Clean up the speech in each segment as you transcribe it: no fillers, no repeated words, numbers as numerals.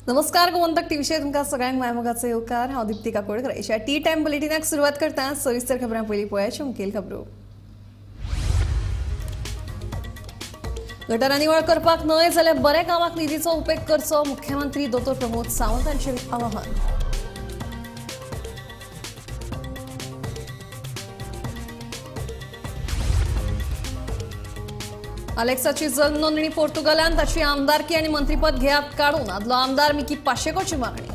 नमस्कार, गोमंतक टीव्हीचेर तुमकां सगळ्यांक मायमोगाचो येवकार. हांव दिप्ती काकोडकर. ह्या टी टायम बुलेटिनाक सुरवात करता. सविस्तर खबरां पयलीं पळयाच्यो मुखेल खबरो. गटारां निवळ करपाक न्हय जाल्यार बऱ्या कामाक निधीचो उपेग करचो, मुख्यमंत्री दोतोर प्रमोद सावंत हांचें आवाहन. अलेक्साची जल्म नोंदणी पोर्तुगालान, ताची आमदारकी आनी मंत्रीपद घेयात काडून आदलो आमदार मिकी पाशेकोची मागणी.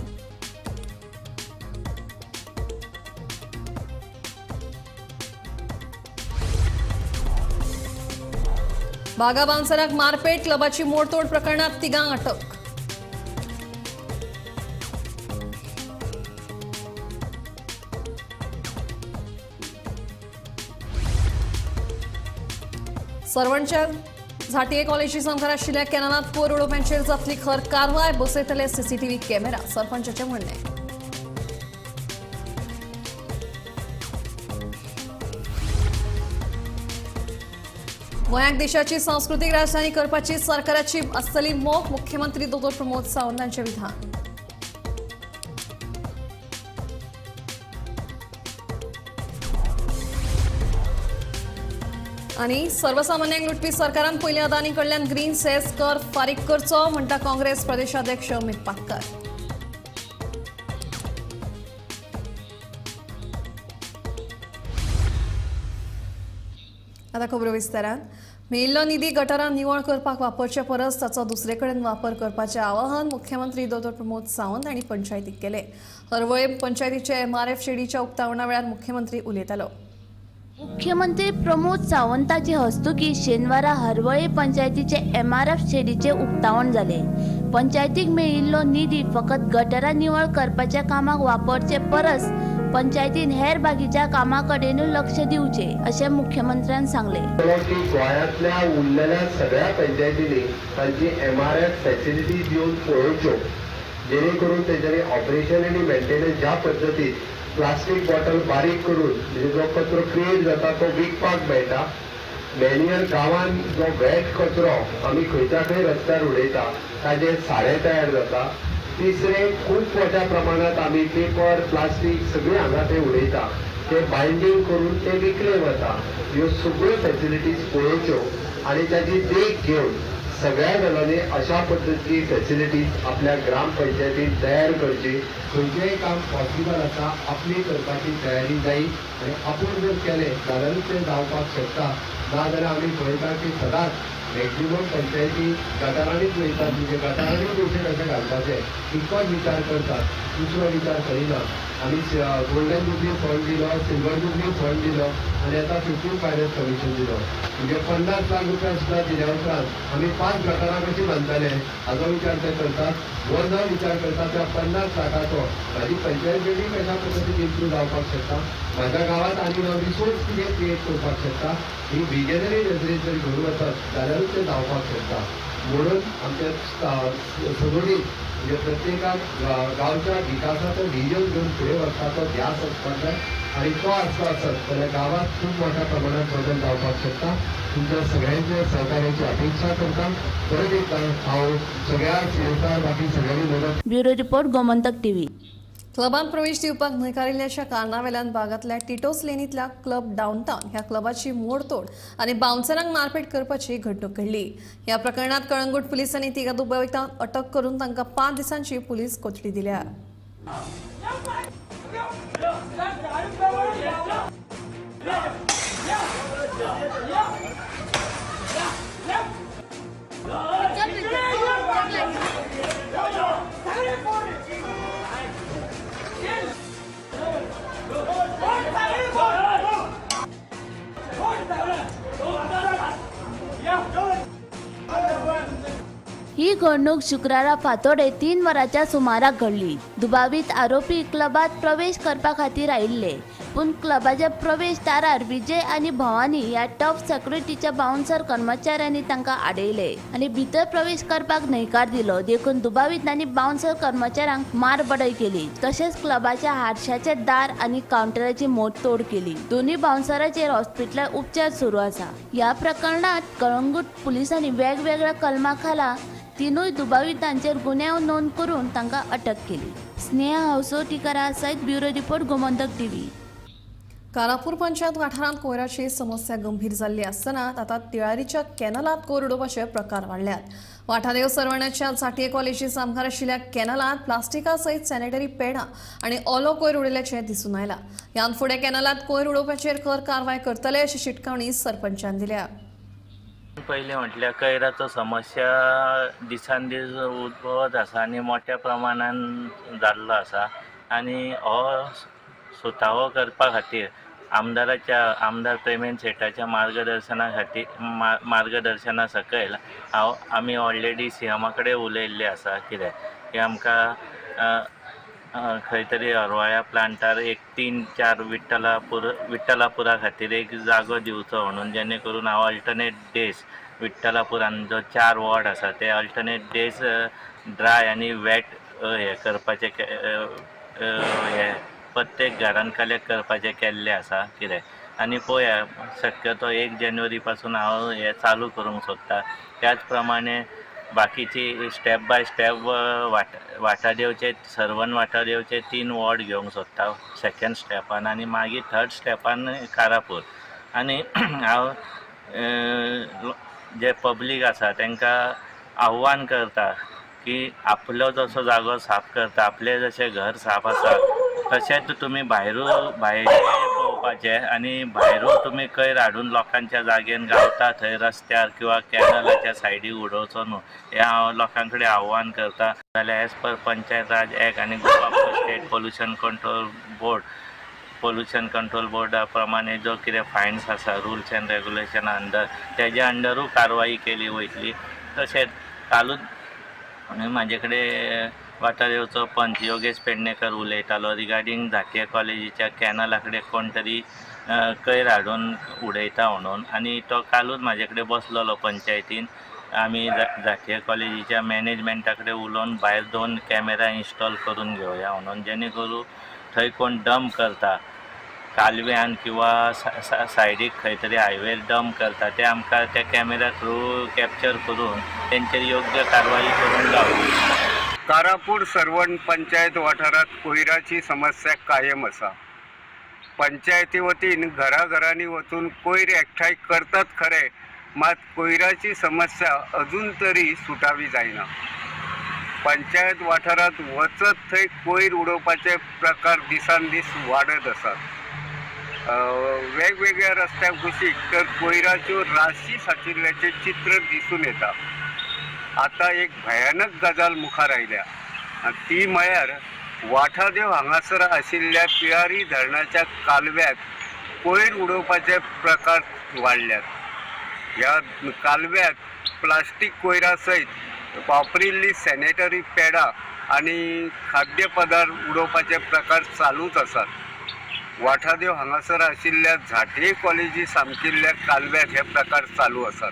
बागा बाउन्सराक मारपेट, क्लबाची मोडतोड प्रकरणात तिगांक अटक. सरवणच्या झाटिये कॉलेजी सामकार आशिल्ल्या कॅनलांत कोयर उडोवप्यांचेर जातली खर कारवाय, बसयतले सीसीटीव्ही कॅमेरा, सरपंचाचें म्हणणें. गोंयाक देशाची सांस्कृतीक राजधानी करपाची सरकाराची आसतली मोख, मुख्यमंत्री दोतोर प्रमोद सावंत हांचें विधान. आनी सर्वसामान्यांक लुटपी सरकारान पयलीं अदानी कडल्यान ग्रीन सेस कर फारीक करचो, म्हणटा काँग्रेस प्रदेशाध्यक्ष अमित पाटकर. आतां खबरो विस्तारान. मेळिल्लो निधी गटारां निवळ करपाक वापरचे परस ताचो दुसरे कडेन वापर करपाचें आवाहन मुख्यमंत्री दोतोर प्रमोद सावंत हांणी पंचायतीक केलें. हरवळे पंचायतीचे एमआरएफ शेडीच्या उक्तावणा वेळार मुख्यमंत्री उलयतालो. मुख्यमंत्री प्रमोद सावंताचे हस्तुकी शेनवारा हरवळे पंचायतीचे एमआरएफ शेडीचे उक्तावण जाले. पंचायतीक मेळिल्लो निधी फकत गटारां निवळ करपाच्या कामाक वापरचे परस पंचायतीन हेर बाकीच्या कामां कडेनूय लक्ष दिवचें अशें मुख्यमंत्र्यान सांगलें. गोंयांतल्या उरलेल्या सगळ्या पंचायतींनी तांची एमआरएफ फॅसिलिटीज येवन पळोवच्यो, जेणे करून तेंच्यांनी ऑपरेशन आनी मेंटेनन्स ज्या पद्दतीन प्लास्टीक बॉटल बारीक करून म्हणजे जो कचरो क्रिएट जाता तो विकपाक मेळटा. मॅन्युअल गांवान जो वेट कचरो आमी खंयच्या खंय रस्त्यार उडयता ताजें सारें तयार जाता. तिसरें, खूब मोठ्या प्रमाणांत आमी पेपर प्लास्टीक सगळें हांगा थंय उडयता, ते बायंडींग करून ते विकले वता. ह्यो सगळ्यो फॅसिलिटीज पळोवच्यो आनी ताजी देख घेवन सगळ्या जाणांनी अशा पद्दतीची फॅसिलिटीज आपल्या ग्रामपंचायतीन तयार करची. खंयचेंय काम पॉसिबल आसा, आपली करपाची तयारी जायी आनी आपूण जर केलें जाल्यारूच तें जावपाक शकता. ना जाल्यार आमी पळयता की सदांच मॅक्झिमम पंचायती गटारांनीच वयतात, म्हणजे गटारांनी पयशे कशे घालपाचे इतकोच विचार करतात, दुसरो विचार करिना. आमी गोल्डन जुबली फंड दिलो, सिल्वर जुबली फंड दिलो आनी आतां 15 फायनान्स कमिशन दिलो. म्हणजे 50 लाख रुपया सुद्दां दिल्या उपरांत आमी 5 गटारां कशीं बांदतले हाजो विचार ते करतात. हो न विचार करता त्या 50 लाखाचो म्हाजी पंचायत बिल्डींग कशा पद्दतीन इम्प्रूव जावपाक शकता, म्हाज्या गांवांत आनी नवो रिसोर्स कितें क्रिएट करपाक शकता, ही विजनरी नजरेन जर घेवन वचत जाल्यारूच तें जावपाक शकता. म्हणून आमच्या सगळीं म्हणजे प्रत्येकाक गांवच्या विकासाचो विजन घेवन फुडें वचपाचो ध्यास आसपाक जाय आनी तो आसलो आसत जाल्यार गांवांत खूब मोठ्या प्रमाणात बदल जावपाक शकता. तुमच्या सगळ्यांच्या सहकार्याची अपेक्षा करता. परत एकदा हांव सगळ्या सीएसआर बाकी सगळ्यांनी मदत. Bureau report, Gomantak TV. क्लबांत प्रवेश दिवपाक न्हयकारिल्ल्याच्या कारणावेल्यान बागांतल्या टिटोस लेनींतल्या क्लब डाउनटावन ह्या क्लबाची मोडतोड आनी बाउन्सरांक मारपेट करपाची घडणूक घडली. ह्या प्रकरणात कळंगूट पुलिसांनी तिगां दुबावितांक अटक करून तांकां 5 दिसांची पुलीस कोठडी दिल्या. ही घडणूक शुक्रारा फांतोडे 3 वरांच्या सुमाराक घडली. दुबावीत आरोपी क्लबात प्रवेश करपा खातीर आयिल्ले, पूण क्लबाच्या प्रवेश दारार विजय आनी भवानी ह्या टॉप सेक्युरिटीच्या बाउन्सर कर्मचाऱ्यांनी तांकां आडयले आनी भितर प्रवेश करपाक न्हयकार दिलो. देखून दुबावितांनी बाउन्सर कर्मचाऱ्यांक मारबडय केली, तशेंच क्लबाच्या हारशाचे दार आनी कावंटराची मोडतोड केली. दोनूय बाउन्सराचेर हॉस्पिटलांत उपचार सुरू आसा. ह्या प्रकरणात कळंगूट पुलिसांनी वेगवेगळ्या कलमा खाला तिनूय दुबावितांचेर गुन्यांव नोंद करून तांकां अटक केली. स्नेहा हवसोटीकरा सयत bureau report, Gomantak TV. Karapur panchayat वाठारांत कोयराची समस्या गंभीर जाल्ली आसतना आतां तिळारीच्या कॅनलांत कोयर उडोवपाचे प्रकार वाडल्यात. वाठादेव सरवण्याच्या झांटये कॉलेजी सामकार आशिल्ल्या कॅनलांत प्लास्टिका सयत सॅनिटरी पॅडां आनी ओलो कोयर उडयल्याचें दिसून आयलां. ह्यान फुडें कॅनलांत कोयर उडोवपाचेर खर कारवाय करतले अशी शिटकावणी सरपंचान दिल्या. पयलीं म्हटल्यार कोयराचो समस्या दिसान दीस उद्भवत आसा आनी मोठ्या प्रमाणान जाल्लो आसा आनी हो सुटावो करपा खातीर आमदार प्रेमेंद शेटाच्या मार्गदर्शना खातीर मार्गदर्शना सकयल हांव आमी ऑलरेडी सीएमा कडेन उलयल्लें आसा कितें की आमकां खंय तरी हरवाळ्या प्लांटार एक 3-4 विठ्ठलापुरा खातीर एक जागो दिवचो म्हणून, जेणे करून हांव अल्टरनेट डेज विठ्ठलापुरान जो 4 वॉर्ड आसा ते अल्टरनेट डेज ड्राय आनी वेट हे करपाचे हे प्रत्येक घरान कलेक्ट करपाचें केल्लें आसा कितें. आनी पळोवया शक्यतो 1 जानेवारी पासून हांव हें चालू करूंक सोदता. त्याच प्रमाणे बाकीची स्टेप बाय स्टेप वाठादेवचे सर्वन वाठादेवचे 3 वॉर्ड घेवंक सोदता सेकेंड स्टेपान आनी मागीर थर्ड स्टेपान कारापूर. आनी हांव जे पब्लीक आसा तांकां आव्हान करता की आपलो जसो जागो साफ करता, आपलें जशें घर साफ आसा तशेंच तुमी भायर पळोवपाचें आनी भायरूय तुमी कोयर हाडून लोकांच्या जागेन गावता थंय रस्त्यार किंवा कॅनलाच्या सायडीक उडोवचो न्हू, हें हांव लोकां कडेन आव्हान करता. जाल्यार as per Panchayat Raj act आनी Goa state pollution control board pollution control बोर्डा प्रमाणे जो कितें फायन्स आसा रुल्स एंड रेगुलेशना अंडर तेज्या अंडरूय कारवाई केली वयतली. तशेंच कालूच म्हाजे कडेन वाठादेवचो पंच योगेश पेडणेकर उलयतालो रिगार्डींग झांटये कॉलेजीच्या कॅनला कडेन कोण तरी कोयर हाडून उडयता म्हणून, आनी तो कालूच म्हाजे कडेन बसलेलो पंचायतीन. आमी झांटये कॉलेजीच्या मॅनेजमेंटा कडेन उलोवन भायर 2 कॅमेरा इन्स्टॉल करून घेवया म्हणून, जेणे करून थंय कोण डंप करता कालव्यान किंवा सायडीक खंय तरी हायवेर डंप करता ते आमकां त्या कॅमेरा थ्रू कॅप्चर करून तेंचेर योग्य कारवाई करूंक गावली. कारापूर सर्वण पंचायत वाठारांत कोयराची समस्या कायम आसा. पंचायती वतीन घराघरांनी वचून कोयर एकठांय करतात खरें, मात कोयराची समस्या अजून तरी सुटावी जायना. पंचायत वाठारांत वचत थंय कोयर उडोवपाचे प्रकार दिसान दीस वाडत आसात. वेगवेगळ्या रस्त्या कुशीक तर कोयराच्यो राशी साचिल्ल्याचें चित्र दिसून येता. आतां एक भयानक गजाल मुखार आयल्या आनी ती म्हळ्यार वाठादेव हांगासर आशिल्ल्या तिळारी धरणाच्या कालव्याक कोयर उडोवपाचे प्रकार वाडल्यात. ह्या कालव्याक प्लास्टीक कोयरा सयत वापरिल्ली सॅनिटरी पॅडां आनी खाद्यपदार्थ उडोवपाचे प्रकार चालूच आसात. वाठादेव हांगासर आशिल्ल्या झांटये कॉलेजी सामकिल्ल्या कालव्याक हे प्रकार चालू आसात.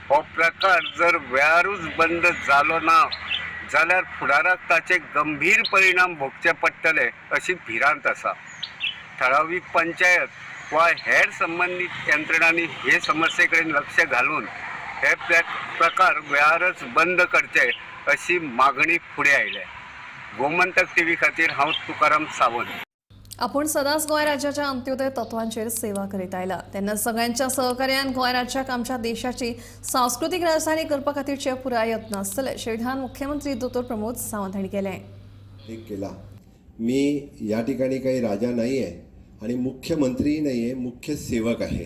हो प्रकार जर वेळारूच बंद जालो ना जाल्यार फुडाराक ताचे गंभीर परिणाम भोगचे पडटले अशी भिरांत आसा. थळावी पंचायत वा हेर संबंदीत यंत्रणांनी हे समस्ये कडेन लक्ष घालून हे प्रकार वेळारच बंद करचे अशी मागणी फुडें आयल्या. गोमंतक टीव्ही खातीर हांव तुकाराम सावंत. आपण सदांच गोंय राज्याच्या अंत्योदय तत्वांचेर सेवा करीत आयला तेन्ना सगळ्यांच्या सहकार्यान गोंय राज्याक आमच्या देशाची सांस्कृतीक राजधानी करपा खातीरचे पुराय यत्न आसतले अशें विधान मुख्यमंत्री दोतोर प्रमोद सावंत हांणी केलें. एक केला मी या ठिकाणी काही राजा नाही आहे आणि मुख्यमंत्रीही नाही आहे, मुख्य सेवक आहे.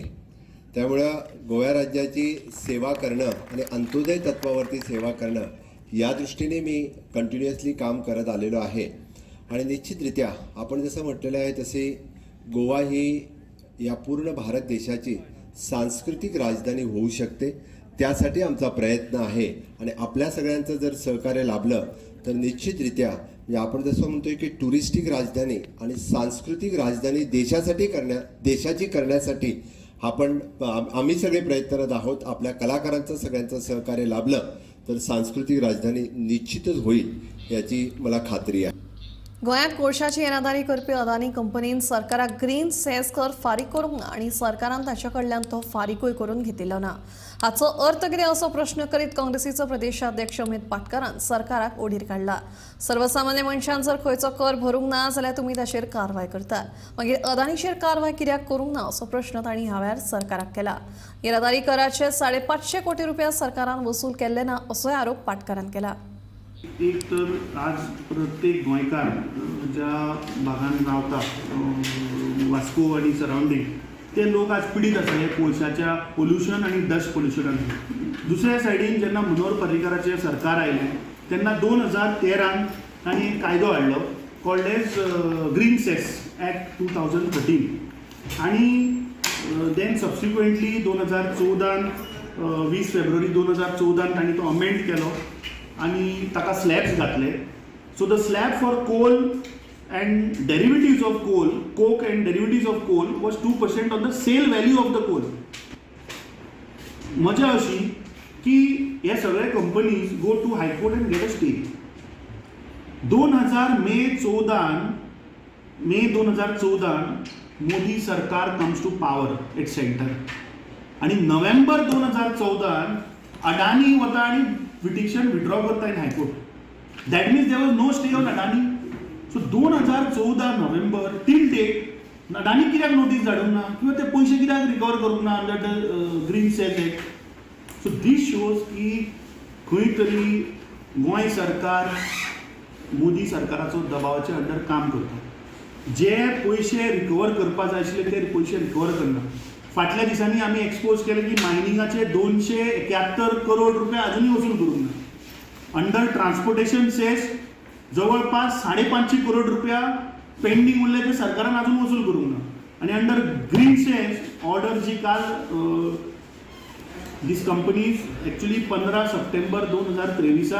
त्यामुळं गोवा राज्याची सेवा करणं आणि अंत्योदय तत्वावरती सेवा करणं या दृष्टीने मी कंटिन्युअसली काम करत आलेलो आहे. आणि निश्चितरित्या आपण जसं म्हटलेलं आहे तसे गोवा ही या पूर्ण भारत देशाची सांस्कृतिक राजधानी होऊ शकते, त्यासाठी आमचा प्रयत्न आहे. आणि आपल्या सगळ्यांचं जर सहकार्य लाभलं तर निश्चितरित्या म्हणजे आपण जसं म्हणतोय की टुरिस्टिक राजधानी आणि सांस्कृतिक राजधानी देशासाठी देशाची करण्यासाठी आपण आम्ही सगळे प्रयत्नरत आहोत. आपल्या कलाकारांचं सगळ्यांचं सहकार्य लाभलं तर सांस्कृतिक राजधानी निश्चितच होईल याची मला खात्री आहे. गोंयांत कोळशाची येरादारी करपी अदानी कंपनीन सरकाराक ग्रीन सेस कर फारीक करूंक ना आनी सरकारान ताचे कडल्यान तो फारीकूय करून घेतिल्लो ना. हाचो अर्थ कितें असो प्रश्न करीत काँग्रेसीचो प्रदेशाध्यक्ष अमित पाटकारान सरकाराक ओडीर काडला. सर्वसामान्य मनशान जर खंयचो कर भरूंक ना जाल्यार तुमी ताचेर कारवाय करतात, मागीर अदानीचेर कारवाय कित्याक करूंक ना असो प्रश्न तांणी ह्या वेळार सरकाराक केला. येरादारी कराचे 550 कोटी रुपया सरकारान वसूल केल्ले ना असोय आरोप पाटकारान केला. एक तर आज प्रत्येक गोंयकार ज्या भागान रावता वास्को आनी सरावंडींग ते लोक आज पिडीत आसा हे कोळशाच्या पोल्युशन आनी डस्ट पोल्युशनान. दुसऱ्या सायडीन जेन्ना मनोहर पर्रीकाराचें सरकार आयलें तेन्ना 2013 तांणी एक कायदो हाडलो called as green cess act 2013 आनी then subsequently 2014 20 फेब्रुवारी 2014 तांणी तो अमेंड केलो आनी ताका स्लॅब्स घातले. So the slab for coal and derivatives of coal, coke and derivatives of coal was 2% on the sale value of the coal. मजा अशी की हे सगळे companies go to high court and get a stay. 2000 May 2014 Modi सरकार comes to power at centre आनी नोव्हेंबर 2014 अडानी वता आनी petition withdraw करता in high court. That means there was no stay on Adani. So 2014 November till date Adani कित्याक notice धाडूंक ना किंवा ते पयशे कित्याक रिकवर करूंक ना under the green cess act. So this shows की खंय तरी गोंय सरकार मोदी सरकाराचो दबावाच्या अंडर काम करता. जे पयशे रिकवर करपा जाय आशिल्ले ते पयशे रिकवर करना. फाटल्या दिसांनी आमी एक्सपोज केले की मायनिंगाचे 271 करोड रुपया अजुनूय वसूल करूंक ना. अंडर ट्रान्सपोर्टेशन सेस जवळपास 550 करोड रुपया पेंडींग उरले ते सरकारान अजून वसूल करूंक ना. आनी अंडर ग्रीन सेस ऑर्डर जी काल these companies actually 15 September 2023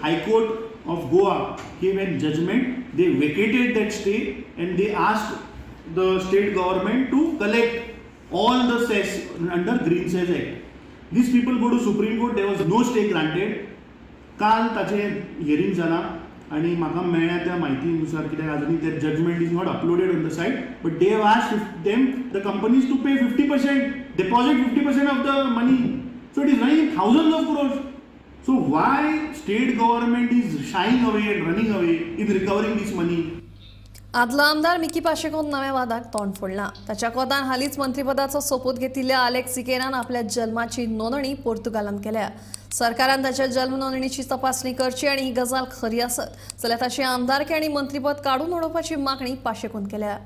high court of Goa gave an judgment. They vacated that stay and they asked the state government to collect all the cess under Green Cess Act. These people go to Supreme Court, there was no stay granted. काल ताचे hearing जाला आनी म्हाका मेळ्ळ्या त्या म्हायती नुसार कित्याक अजुनूय ते judgment is not uploaded on the site, but they have asked them the companies to pay 50% deposit, 50% of the money. So it is running in thousands of crores. So why state government is shying away and running away in recovering this money? आदलो आमदार Mickey पाशेकोन नव्या वादाक तोंड फोडलां. ताच्या कोतान हालींच मंत्रीपदाचो सोपूत घेतिल्ल्या Alex सिकेरान आपल्या जल्माची नोंदणी पोर्तुगालान केल्या. सरकारान ताच्या जल्म नोंदणीची तपासणी करची आनी ही गजाल खरी आसत जाल्यार ताची आमदारकी आनी मंत्रीपद काडून उडोवपाची मागणी पाशेकोन केल्या.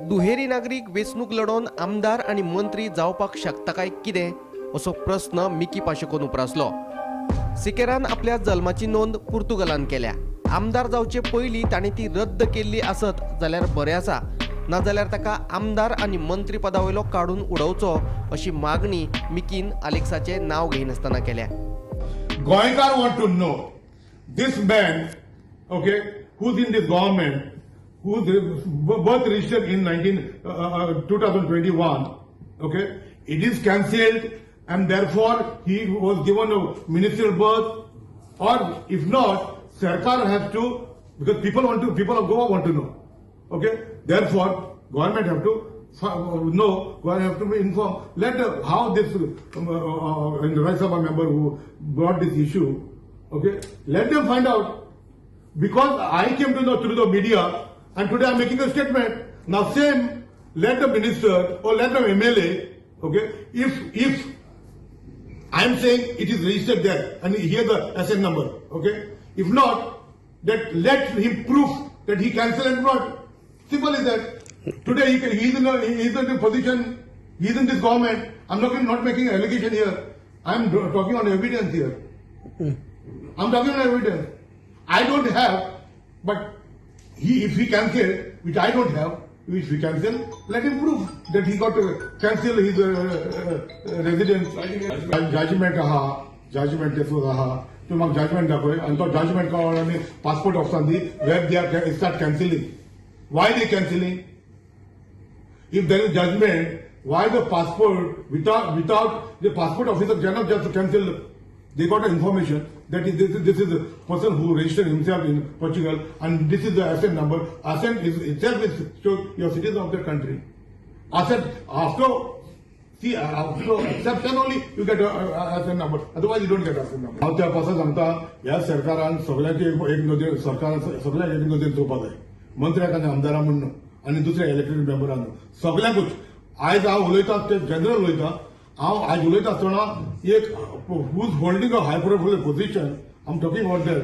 दुहेरी नागरीक वेंचणूक लडोवन आमदार आनी मंत्री जावपाक शकता काय कितें असो प्रस्न मिकी पाशेकोन उप्रासलो. सिकेरान आपल्या जल्माची नोंद पुर्तुगालान केल्या. आमदार जावचे पयलीं ताणें ती रद्द केल्ली आसत जाल्यार बरें आसा, नाजाल्यार ताका आमदार आनी मंत्री पदा वयलो काडून उडोवचो अशी मागणी मिकीन आलेक्साचें नांव घेयनासतना केल्या. गोंयकार want to know this man, okay, who's in this government, whose birth registered in 2021, okay, it is cancelled and therefore he was given a ministerial birth, or if not, Sarkar has to, because people of Goa want to know, okay, therefore government have to know, government have to be informed. Let how this in the Rajya Sabha member who brought this issue, okay, let them find out, because I came to know through the media and today I am making a statement. Now same, let the minister or let the MLA, okay, if I am saying it is registered there and here the SN number, okay, if not, that let him prove that he cancelled and brought. Simple is that. Today he is in a position, he is in this government. I am not making an allegation here. I am talking on evidence here. I am talking on evidence. I don't have, but he, if he cancel, which I don't have, if he cancel, let him prove that he got to cancel his residence. Judgment aha, judgment तेसो आहा, तूं म्हाका judgment दाखय आनी तो judgment कळ्ळो आनी passport ऑफिसान दी where they are start cancelling. Why they cancelling? If there is judgment, why the passport without the passport officer cannot just cancel They got information that is this is a person who registered himself in Portugal and this is the asset number. Asset is itself is shows your citizen of the country. Asset after see after exception only you get a asset number. Otherwise you don't get asset number. हांव त्या पासून सांगता ह्या सरकारान सगळ्यांचे एक नदर सरकारान सगळ्यांक एक नदरेन चोवपाक जाय, मंत्र्याक आनी आमदारां म्हूण न्हू आनी दुसऱ्या इलेक्टेड मेंबरां न्हू, सगळ्यांकूच. आयज हांव उलयता ते जनरल उलयता. हांव आयज उलयता आसतना एक who is holding a high profile position, I am talking about that.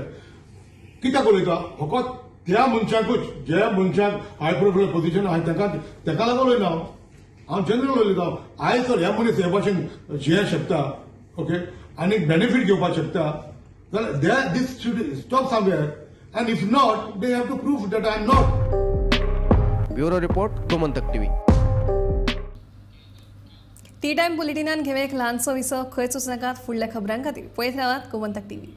कित्याक उलयता? फकत त्या मनशाकूच ज्या मनशाक हाय प्रोफायल पोझिशन आहा ताका लागून उलयना हांव, हांव जनरल उलयता. आयज जर हे मनीस हे भाशेन जिये शकता, ओके, आनी बेनिफीट घेवपाक शकता जाल्यार this should stop somewhere and if not they have to prove that I am not. Bureau report, Gomantak TV. Tea time बुलेटिनान घेवे एक ल्हानसो विसव, खंयच वचनाकात. फुडल्या खबरां खातीर पळयत रावात गोमंतक टीव्ही.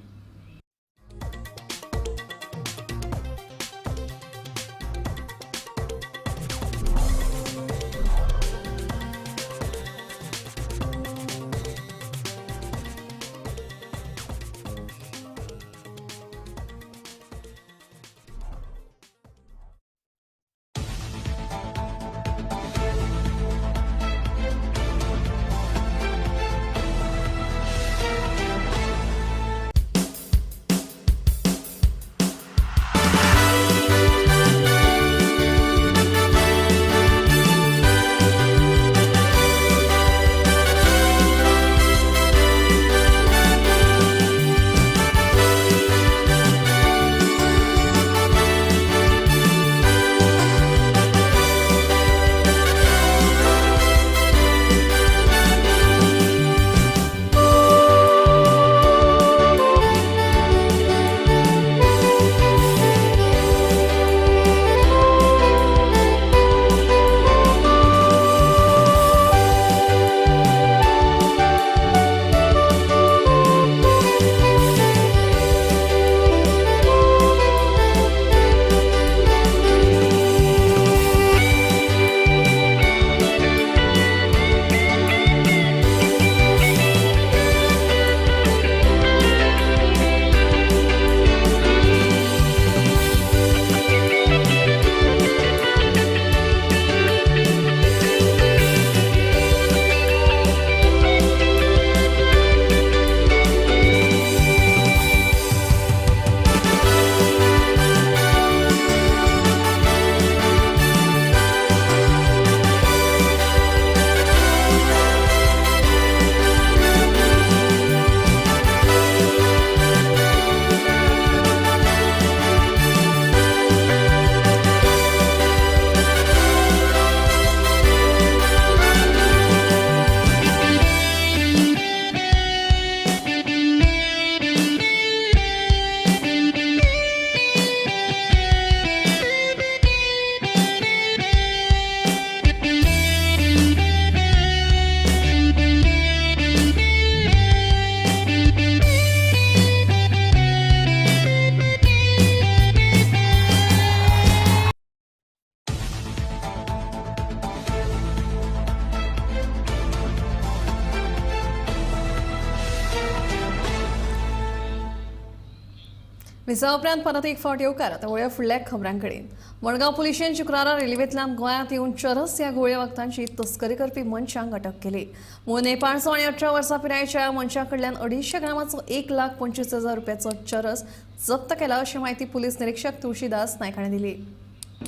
विजा उपरांत परत एक फावट येवकार. आतां वळया फुडल्या खबरां कडेन. मडगांव पुलिशेन शुक्रारा रेल्वेंतल्यान गोंयांत येवन चरस ह्या गोळये वखदांची तस्करी करपी मनशांक अटक केली. मूळ नेपाळचो आनी 18 वर्सां पिरायेच्या मनशा कडल्यान 250 ग्रामाचो 1,25,000 रुपयाचो चरस जप्त केला अशी म्हायती पुलीस निरीक्षक तुळशीदास नायक हांणी दिली.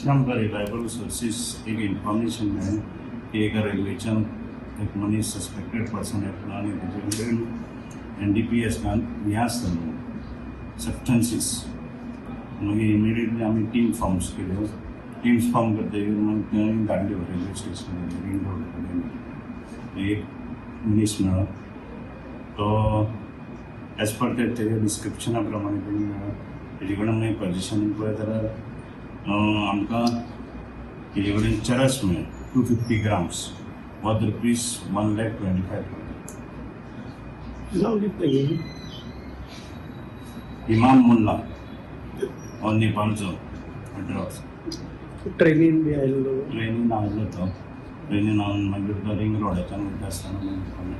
आमकां रिलायबल सोर्सीस एक इन्फॉर्मेशन मेळ्ळें की एका रेल्वेच्यान एक मनीस सस्पेक्टेड पर्सन येतलो आनी तेजे कडेन NDPS हें आसतलो सबस्टन्सीस. मागीर इमिडिएटली आमी टीम फॉर्म्स केल्यो. टीम्स फॉर्म करतकीर मागीर थंय धाडल्यो रेल्वे स्टेशनार रिंग रोड कडेन एक मनीस मेळ्ळो. तो एज पर तेज्या डिस्क्रिप्शना प्रमाणे तेणी मेळ्ळो. तेजे कडेन मागीर पॉझिशन पळयत जाल्यार आमकां तेजे कडेन चरस मेळ्ळें 250 ग्राम्स वर्थ ₹1,25,000. इमाम मुल्ला और नेपाळचो 18 वर्सां. ट्रेनीन बी आयिल्लो? ट्रेनीन आयलो तो. ट्रेनीन आवन मागीर तो रिंग रोडाच्यान वयता आसतना मागीर.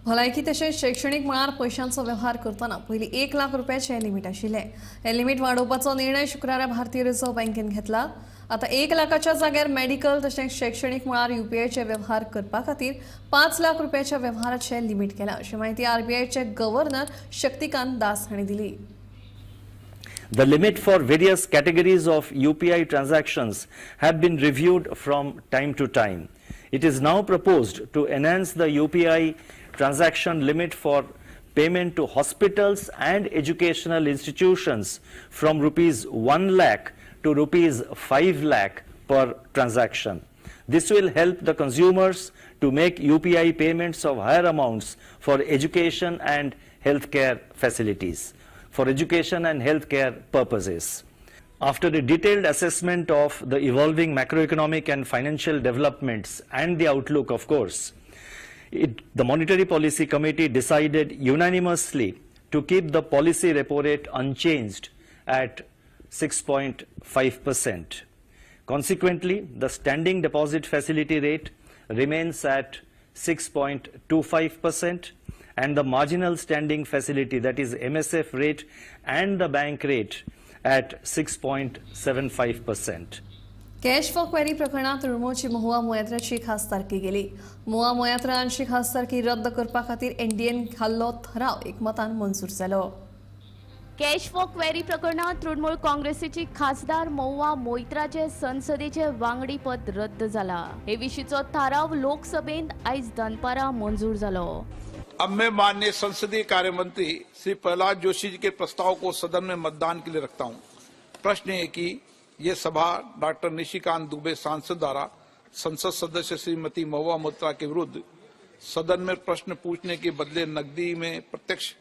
भलायकी तशेंच शैक्षणीक मळार पयशांचो वेव्हार करतना पयलीं 1 लाख रुपयाचें लिमीट आशिल्लें. हें लिमीट वाडोवपाचो निर्णय शुक्रारा भारतीय रिझर्व्ह बँकेन घेतला. आतां 1 लाखाच्या जाग्यार मेडिकल तशेंच शैक्षणीक मळार युपीआयचे वेव्हार करपा खातीर 5 लाख रुपयाच्या वेव्हाराचें लिमीट केलां, अशी माहिती आरबीआयचे गव्हर्नर शक्तिकांत दास हांणी दिली. The limit for various categories of UPI transactions have been reviewed from time to time. It is now proposed to enhance the UPI transaction limit for payment to hospitals and educational institutions from rupees 1 lakh to rupees 5 lakh per transaction. This will help the consumers to make UPI payments of higher amounts for education and healthcare facilities, for education and healthcare purposes. After a detailed assessment of the evolving macroeconomic and financial developments and the outlook, of course, the Monetary Policy Committee decided unanimously to keep the policy repo rate unchanged at 6.5%. Consequently, the standing deposit facility rate remains at 6.25% and the marginal standing facility, that is MSF rate, and the bank rate at 6.75%. Cash for query प्रकरणात तृणमूलची महुआ मोयत्राची खासदारकी गेली. महुआ मोयत्रा हांची खासदारकी रद्द करपा खातीर NDN घाल्लो ठराव एकमतान मंजूर जालो. कॅश फॉर क्वेरी प्रकरणात तृणमूल काँग्रेसीची खासदार महुआ मोइत्राचे संसदेचे वांगडीपद रद्द जाला. हे विशींचो थाराव लोकसभेंत आयज दनपारा मंजूर जालो. अब मैं माननीय संसदीय कार्य मंत्री श्री प्रहलाद जोशी जी के प्रस्ताव को सदन में मतदान के लिए रखता हूं. प्रश्न है कि ये सभा डॉक्टर निशिकांत दुबे सांसद द्वारा संसद सदस्य श्रीमती महुआ मोइत्रा के विरुद्ध सदन में प्रश्न पूछने के बदले नकदी में प्रत्यक्ष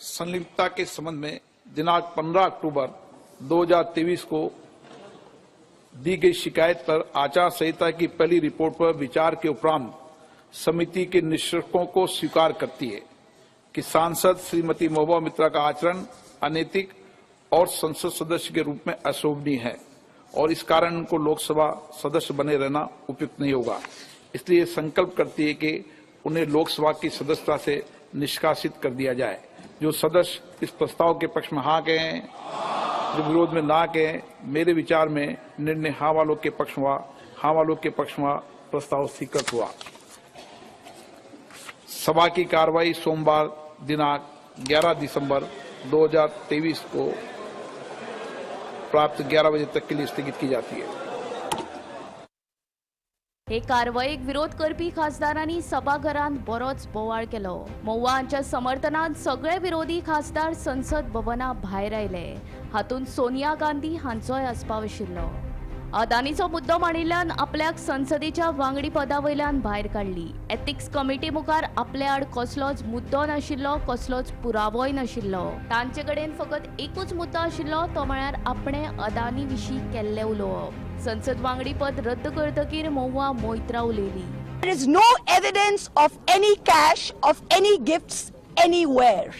संलिप्तता के संबंध में दिनांक 15 अक्टूबर 2023 को दी गई शिकायत पर आचार संहिता की पहली रिपोर्ट पर विचार के उपरांत समिति के निष्कर्षों को स्वीकार करती है कि सांसद श्रीमती महुआ मोइत्रा का आचरण अनैतिक और संसद सदस्य के रूप में अशोभनीय है और इस कारण उनको लोकसभा सदस्य बने रहना उपयुक्त नहीं होगा। इसलिए संकल्प करती है कि उन्हें लोकसभा की सदस्यता से निष्कासित कर दिया जाए। जो सदस्य इस प्रस्ताव के पक्ष में हाँ कहें, जो विरोध में ना कहें, मेरे विचार में निर्णय हाँ वालों के पक्ष हुआ, हाँ वालों के पक्ष हुआ, प्रस्ताव स्वीकृत हुआ। सभा की कार्रवाई सोमवार दिनांक 11 दिसंबर 2023 को प्राप्त 11 बजे तक के लिए स्थगित की जाती है। हे कारवायेक विरोध करपी खासदारांनी सभाघरांत बरोच बोवाळ केलो. महुआ हांच्या समर्थनान सगळे विरोधी खासदार संसद भवना भायर आयले. हातूंत सोनिया गांधी हांचोय आस्पाव आशिल्लो. अदानीचो मुद्दो मांडिल्ल्यान आपल्याक संसदेच्या वांगडी पदा वयल्यान भायर काडली. एथिक्स कमिटी मुखार आपल्या आड कसलोच मुद्दो नाशिल्लो, कसलोच पुरावोय नाशिल्लो. तांचे कडेन फकत एकूच मुद्दो आशिल्लो, तो म्हळ्यार आपणे अदानी विशीं केल्लें उलोवप. संसद वांगडी पद रद्द करतकीर महुआ मोइत्रा उलयली. There is no evidence of any cash, of any gifts anywhere.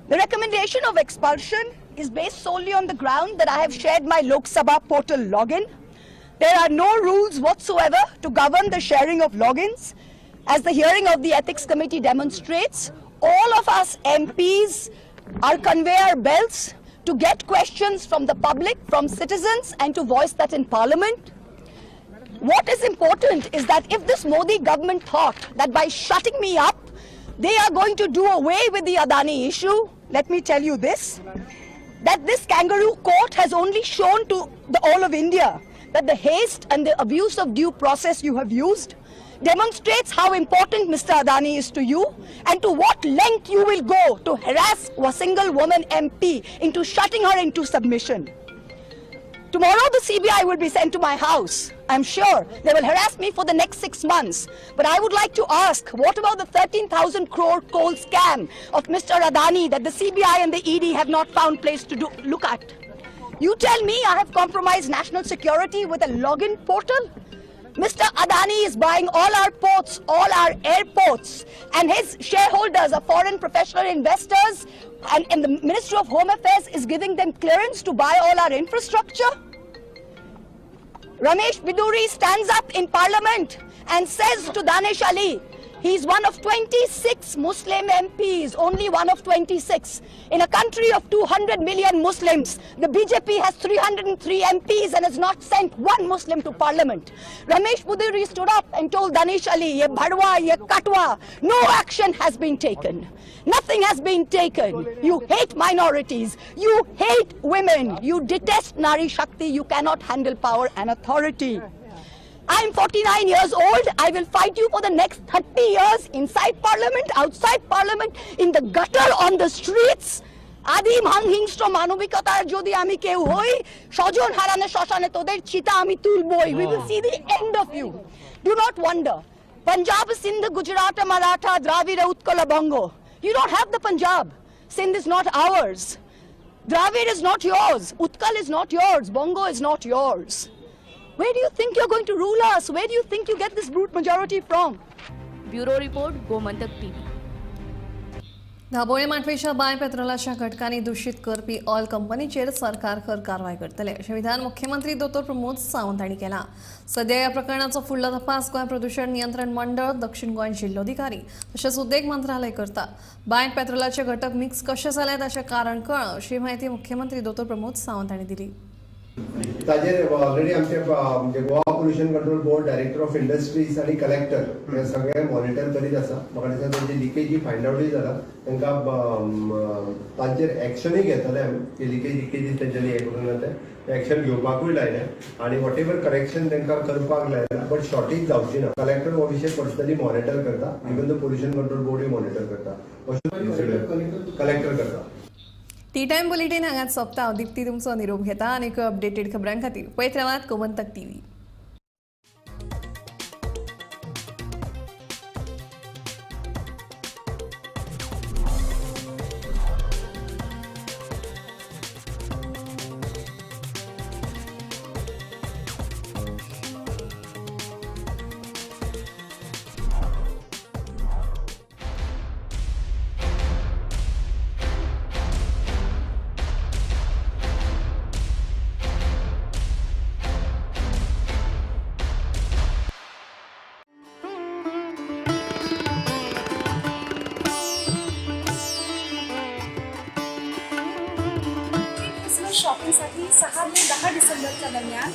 The recommendation of expulsion is based solely on the ground that I have shared my Lok Sabha portal login. There are no rules whatsoever to govern the sharing of logins. As the hearing of the Ethics Committee demonstrates, all of us MPs are conveyor belts to get questions from the public, from citizens, and to voice that in Parliament. What is important is that if this Modi government thought that by shutting me up, they are going to do away with the Adani issue, let me tell you this, that this kangaroo court has only shown to the all of India that the haste and the abuse of due process you have used demonstrates how important Mr. Adani is to you and to what length you will go to harass a single woman MP into shutting her into submission. Tomorrow the CBI will be sent to my house. I'm sure they will harass me for the next 6 months. But I would like to ask, what about the 13,000 crore coal scam of Mr. Adani that the CBI and the ED have not found place to look at? You tell me I have compromised national security with a login portal? Mr. Adani is buying all our ports, all our airports, and his shareholders are foreign professional investors, and the Ministry of Home Affairs is giving them clearance to buy all our infrastructure. Ramesh Biduri stands up in Parliament and says to Danish Ali, He is one of 26 Muslim MPs, only one of 26. In a country of 200 million Muslims, the BJP has 303 MPs and has not sent one Muslim to parliament. Ramesh Puduri stood up and told Danish Ali, ye bhadwa, ye katwa. No action has been taken. Nothing has been taken. You hate minorities. You hate women. You detest Nari Shakti. You cannot handle power and authority. I'm 49 years old. I will fight you for the next 30 years inside parliament, outside parliament, in the gutter, on the streets. আদিম হিংস্র মানবিকতার যদি আমি কেউ হই, স্বজন হারানে শ্মশানে তোদের চিতা আমি তুলবই। We will see the end of you. Do not wonder. Punjab, Sindh, Gujarat, Maratha, Dravida, Utkala, Bongo. You don't have the Punjab. Sindh is not ours. Dravid is not yours. Utkal is not yours. Bongo is not yours. Where do you think you're going to rule us? Where do you think you get this brute majority from? Bureau Report, Gomantak TV. Dabolim माटवेच्या बाय पेट्रोलाच्या घटकांनी दूषित करपी oil कंपनीचेर सरकार खर कारवाय करतले अशें विधान मुख्यमंत्री दोतोर प्रमोद सावंत हांणी केलां. सध्या ह्या प्रकरणाचो फुडलो तपास गोंय प्रदूषण नियंत्रण मंडळ, दक्षिण गोंय जिल्लोधिकारी तशेंच उद्देग मंत्रालय करता. बाय पेट्रोलाचे घटक मिक्स कशे जाले ताचें कारण कळ्ळां अशी म्हायती मुख्यमंत्री दोतोर प्रमोद सावंत हांणी दिली. ताजेर ऑलरेडी आमचे म्हणजे Goa pollution control board, director of industries आनी कलेक्टर हे सगळे मॉनिटर करीत आसा. म्हाका दिसता तेंची लिकेजी फायंड आवटूय जाला, तांकां तांचेर एक्शनूय घेतले आमी की लिकेजी तेंच्यांनी हें करूंक ना, तें एक्शन घेवपाकूय लायलें आनी what ever correction तांकां करपाक लायलां, बट शॉर्टेज जावची ना. कलेक्टर हो विशय पर्सनली मॉनिटर करता, इवन the pollution control बोर्डूय मॉनिटर करता, कलेक्टर करता. टी टायम बुलेटीन हांगाच सोंपता. हांव दीप्ती तुमचो निरोप घेता आनी अपडेटेड खबरां खातीर पळयत रावात गोमंतक टीव्ही. शॉपिंगसाठी 6 ते 10 डिसेंबरच्या दरम्यान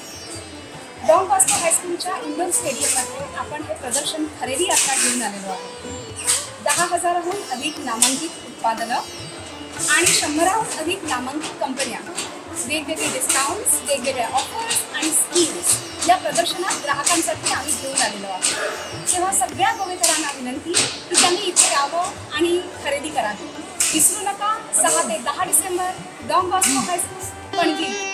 डॉन बॉस्को हायस्कूलच्या इंडोर स्टेडियममध्ये आपण हे प्रदर्शन खरेदी यात्रा घेऊन आलेलो आहोत. 10,000हून अधिक नामांकित उत्पादनं आणि 100हून अधिक नामांकित कंपन्या, वेगवेगळे डिस्काउंट्स, वेगवेगळ्या ऑफर्स आणि स्कीम्स या प्रदर्शनात ग्राहकांसाठी आम्ही घेऊन आलेलो आहोत. तेव्हा सगळ्या गोवेकरांना विनंती की त्यांनी इथे यावं आणि खरेदी करावी. विसरू नका, 6 ते 10 December, Don Bosco high school, Panaji.